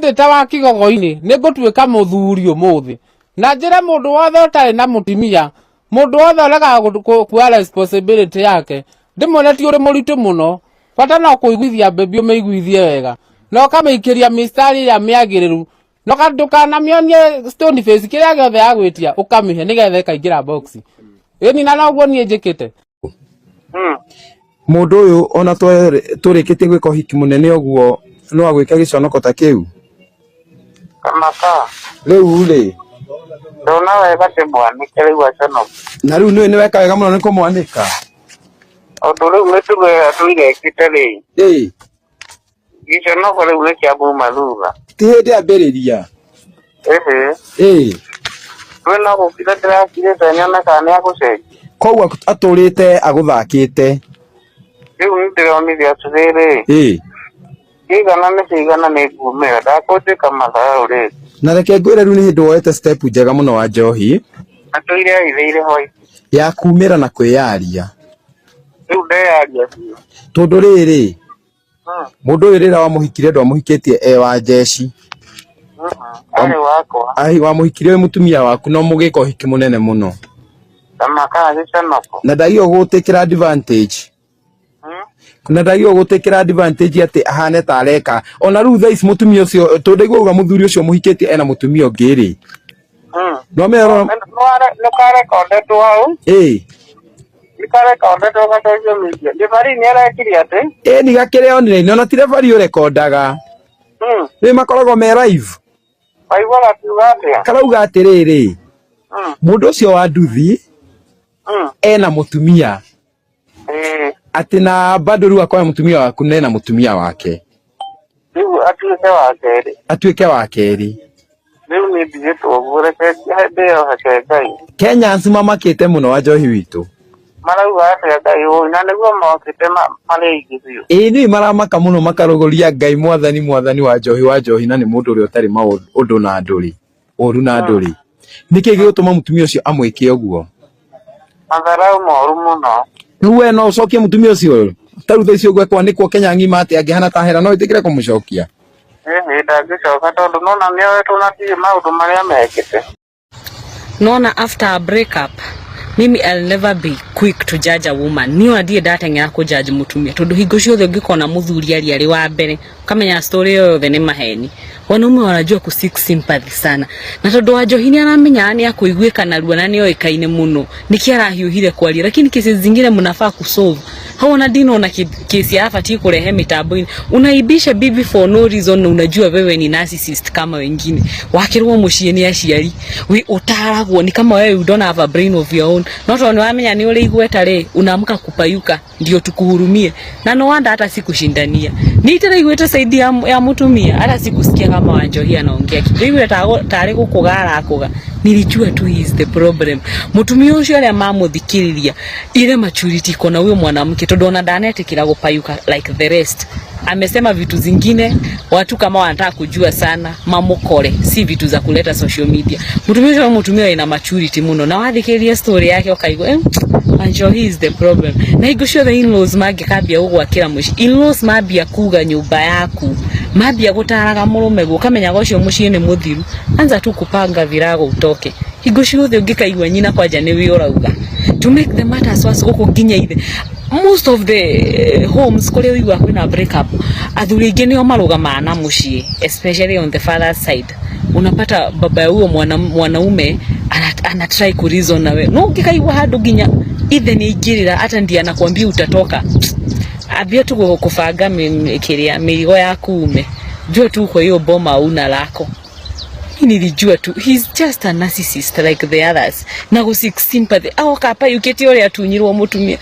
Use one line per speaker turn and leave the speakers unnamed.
Ndĩ ta wa kĩgogo-inĩ nĩ ngũtuĩka mũthuri ũmũthĩ na njĩre mũndũ wothe ũtarĩ na mũtumia, mũndũ wothe ũregaga kuoya responsibility yake, ndĩmwĩre ti ũrĩ mũritũ mũno. Bata no kũiguithia baby, ũmĩiguithie wega na ũkamĩikĩria mĩstari ĩrĩa mĩagĩrĩru, na ndũkanamĩonie stone face. Kĩrĩa gĩothe yagwĩtia ũkamĩhe nĩgetha ĩkaingĩra box. Ĩni na noguo niĩ njĩkĩte.
Mũndũ ũyũ ona tũrĩkĩtie gwĩka ũhiki mũnene ũguo no agwĩke gĩconoko ta kĩu.
Kamaka.
Rĩu rĩ.
Ndona wega ndĩmwanĩke rĩu aconoke.
Na rĩu nĩwe nĩweka wega mũno nĩ kũmwanĩka.
Tondũ rĩu mĩtugo ĩyo atũire ekĩte rĩ, gĩconoko rĩu nĩ kĩamuma thutha.
Ti hĩndĩ ambĩrĩria.
Ĩhĩ. Twĩna gũkira ndĩrakirĩte nyone kana nĩ agũcenjia.
Koguo atũrĩte agũthakĩte.
Rĩu nĩ ndĩronire atĩrĩrĩ, kĩigana nĩ kĩigana, nĩ ngumĩra ndakũnjĩka matharau rĩngĩ.
Na reke ngwĩre, rĩu nĩ hĩndĩ woete step njega mũno wa njohi.
Atũire ahithĩire hwaiti.
Ya kumĩra na kwĩyaria.
Rĩu ndeyaria biũ.
Tondũ rĩrĩ, mũndũ ũyũ rĩrĩa wamũhikire ndwamũhikĩtie e wa njeci.
Arĩ wakwa.
Ahi wamũhikire wĩ mũtumia waku na mũgĩka ũhiki mũnene mũno.
Kamaka gĩconoko.
Na ndagĩrĩirwo gũtĩkĩra advantage. Na ndagĩrĩirwo gũtĩkĩra advantage atĩ ahane ta areka ona rĩu thaa ici mũtumia ũcio, tondũ ndaigua uga mũthuri ũcio mũhikĩtie ena mũtumia ũngĩ rĩ, no mera.
Nĩ karekondetwo hau. Nĩ karekondetwo ga social media. Ndibari nĩ arekire atĩ.
Ĩ ni gakĩrĩ online, ona ti referee ũrekondaga. Rĩ makoragwo me live.
Waigua gakiuga atĩa?
Karauga atĩrĩrĩ, mũndũ ũcio wa nduthi ena mũtumia, atĩ na bado rĩu akoya mũtumia waku na ena mũtumia wake.
Rĩu atuĩke wa kerĩ.
Atuĩke wa kerĩ.
Rĩu nĩ ndigĩtwo ũguo, reke ndĩyoheke Ngai.
Kenyans mamakĩte mũno wa njohi witũ.
Marauga atĩa? Ngai ũĩ na nĩguo mokĩte marĩ aingĩ biũ.
Ĩĩ, nĩ maramaka mũno, makarũgũria Ngai mwathani, mwathani wa njohi, wa njohi, na nĩ mũndũ ũrĩa ũtarĩ maũndũ na andũ rĩ ũru na andũ rĩ, nĩkĩ gĩgũtũma mũtumia ũcio amwĩke ũguo?
Matharau moru mũno.
Rĩu we no ũcokie mũtumia ũcio? Ta rĩu thaa ici ũguo ekwanĩkwo Kenya ng'ima atĩ angĩhana ta hera, no wĩtĩkĩre kũmũcokia?
Ĩhĩ, ndangĩcoka tondũ nona nĩoetwo na ndirĩ maũndũ marĩa mekĩte.
Nona after a breakup, mimi I'll never be quick to judge a woman. Niĩ ona ndirĩ ndateng'era kũ judge mũtumia, tondũ hingo ciothe ũngĩkona mũthuri aria arĩ wa mbere, ũkamenya story ĩyo yothe nĩ maheni. Wanaume wanajua ku seek sympathy sana, na tondũ wa njohi nĩ aramenya nĩ akũiguĩka narua na nĩ oĩkaine mũno, nĩkĩ arahiũhire kwaria. Lakini kesi zingine mnafaa kusolve hau. Ona ndinona kesi abatiĩ kũrehe mitambo-inĩ. Unaibisha bibi for no reason, na unajua wewe ni narcissist kama wengine. Wakĩrwo mũciĩ nĩ aciari wi ũtaragwo ni kama wewe you don't have a brain of your own. No tondũ nĩwamenya nĩ ũrĩ igweta rĩ, unaamka kupayuka ndio tukuhurumie. Na no wonder hata sikushindania ni itaraiguĩte side ya mutumia, hata sikusikia kama Wanjohi anaongea kitu. Ndaiguire tarĩ gũkũga arakũga. Nilijua tu he is the problem. Mutumia ũcio arĩa mamũthikĩrĩria, ile maturity iko na huyo mwanamke, tondũ ona ndanetĩkĩra gũpayuka like the rest. Amesema vitu zingine watu kama wanataka kujua sana mamukore, si vitu za kuleta social media. Mutumia ũcio nĩ mutumia wĩna maturity mũno, na wathikĩrĩria story yake ũkaigua, Wanjohi is the problem. Na hingo ciothe in-laws mangĩkambia gũgwakĩra mũciĩ, in-laws mambia kuga nyũmba yaku, mambia gũtaraga mũrũme guo, ũkamenyaga ũcio mũciĩ nĩ mũthiru. Anza tu kupanga virago utoke. Hingo ciothe ũngĩkaigua nyina kwanja nĩwe ũrauga, to make the matters worse, gũkũ nginya ithe, most of the homes kũrĩa ũiguaga kwĩna break up, athuri aingĩ nĩo marũgamaga na mũciĩ, especially on the father's side. Unapata baba ya huyo mwanaume ana try ku reason nawe, no ũngĩkaigua handũ nginya ithe nĩ aingĩrĩra, hata ndiye anakuambia utatoka, ambia tu kubanga kĩrĩa mĩrigo yaku ume. Jua tu kwa hiyo boma una lako. Mi nilijua tu he's just a narcissist like the others, na gũ seek sympathy agoka apayukĩte ũrĩa atunyirwo mũtumia.